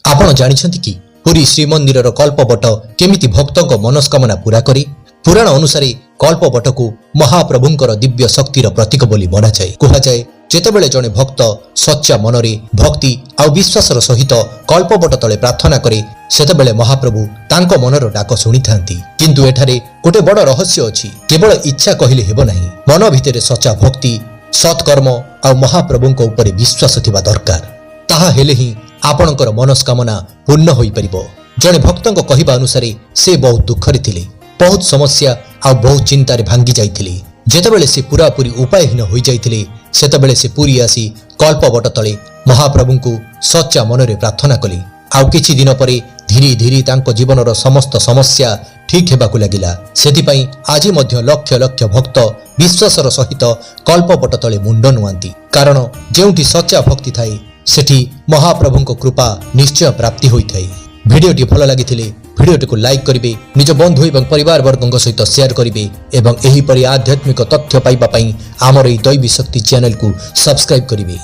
ଆପଣ ଜାଣିଛନ୍ତି କି ପୁରୀ ଶ୍ରୀମନ୍ଦିରର କଳ୍ପବଟ କେମିତି ଭକ୍ତଙ୍କ ମନସ୍କାମନା ପୂରା କରେ? ପୁରାଣ ଅନୁସାରେ କଳ୍ପବଟକୁ ମହାପ୍ରଭୁଙ୍କର ଦିବ୍ୟ ଶକ୍ତିର ପ୍ରତୀକ ବୋଲି ମନାଯାଏ। କୁହାଯାଏ, ଯେତେବେଳେ ଜଣେ ଭକ୍ତ ସଚ୍ଚା ମନରେ ଭକ୍ତି ଆଉ ବିଶ୍ୱାସର ସହିତ କଳ୍ପବଟ ତଳେ ପ୍ରାର୍ଥନା କରେ, ସେତେବେଳେ ମହାପ୍ରଭୁ ତାଙ୍କ ମନର ଡାକ ଶୁଣିଥାନ୍ତି। କିନ୍ତୁ ଏଠାରେ ଗୋଟେ ବଡ଼ ରହସ୍ୟ ଅଛି। କେବଳ ଇଚ୍ଛା କହିଲେ ହେବ ନାହିଁ। ମନ ଭିତରେ ସଚ୍ଚା ଭକ୍ତି, ସତ୍କର୍ମ ଆଉ ମହାପ୍ରଭୁଙ୍କ ଉପରେ ବିଶ୍ୱାସ ଥିବା ଦରକାର। ତାହା ହେଲେ ହିଁ ଆପଣଙ୍କର ମନସ୍କାମନା ପୂର୍ଣ୍ଣ ହୋଇପାରିବ। ଜଣେ ଭକ୍ତଙ୍କ କହିବା ଅନୁସାରେ ସେ ବହୁତ ଦୁଃଖରେ ଥିଲେ, ବହୁତ ସମସ୍ୟା ଆଉ ବହୁତ ଚିନ୍ତାରେ ଭାଙ୍ଗି ଯାଇଥିଲେ। ଯେତେବେଳେ ସେ ପୁରାପୁରି ଉପାୟହୀନ ହୋଇଯାଇଥିଲେ, ସେତେବେଳେ ସେ ପୁରୀ ଆସି କଳ୍ପବଟ ତଳେ ମହାପ୍ରଭୁଙ୍କୁ ସଚ୍ଚା ମନରେ ପ୍ରାର୍ଥନା କଲେ। ଆଉ କିଛି ଦିନ ପରେ ଧୀରେ ଧୀରେ ତାଙ୍କ ଜୀବନର ସମସ୍ତ ସମସ୍ୟା ଠିକ୍ ହେବାକୁ ଲାଗିଲା। ସେଥିପାଇଁ ଆଜି ମଧ୍ୟ ଲକ୍ଷ ଲକ୍ଷ ଭକ୍ତ ବିଶ୍ୱାସର ସହିତ କଳ୍ପବଟ ତଳେ ମୁଣ୍ଡ ନୁଆନ୍ତି, କାରଣ ଯେଉଁଠି ସଚ୍ଚା ଭକ୍ତି ଥାଏ, ସେଠି ମହାପ୍ରଭୁଙ୍କ କୃପା ନିଶ୍ଚୟ ପ୍ରାପ୍ତି ହୋଇଥାଏ। ଭିଡ଼ିଓଟି ଭଲ ଲାଗିଥିଲେ ଭିଡ଼ିଓଟିକୁ ଲାଇକ୍ କରିବେ, ନିଜ ବନ୍ଧୁ ଏବଂ ପରିବାର ବର୍ଗଙ୍କ ସହିତ ସେୟାର କରିବେ ଏବଂ ଏହିପରି ଆଧ୍ୟାତ୍ମିକ ତଥ୍ୟ ପାଇବା ପାଇଁ ଆମର ଏହି ଦୈବୀ ଶକ୍ତି ଚ୍ୟାନେଲକୁ ସବସ୍କ୍ରାଇବ୍ କରିବେ।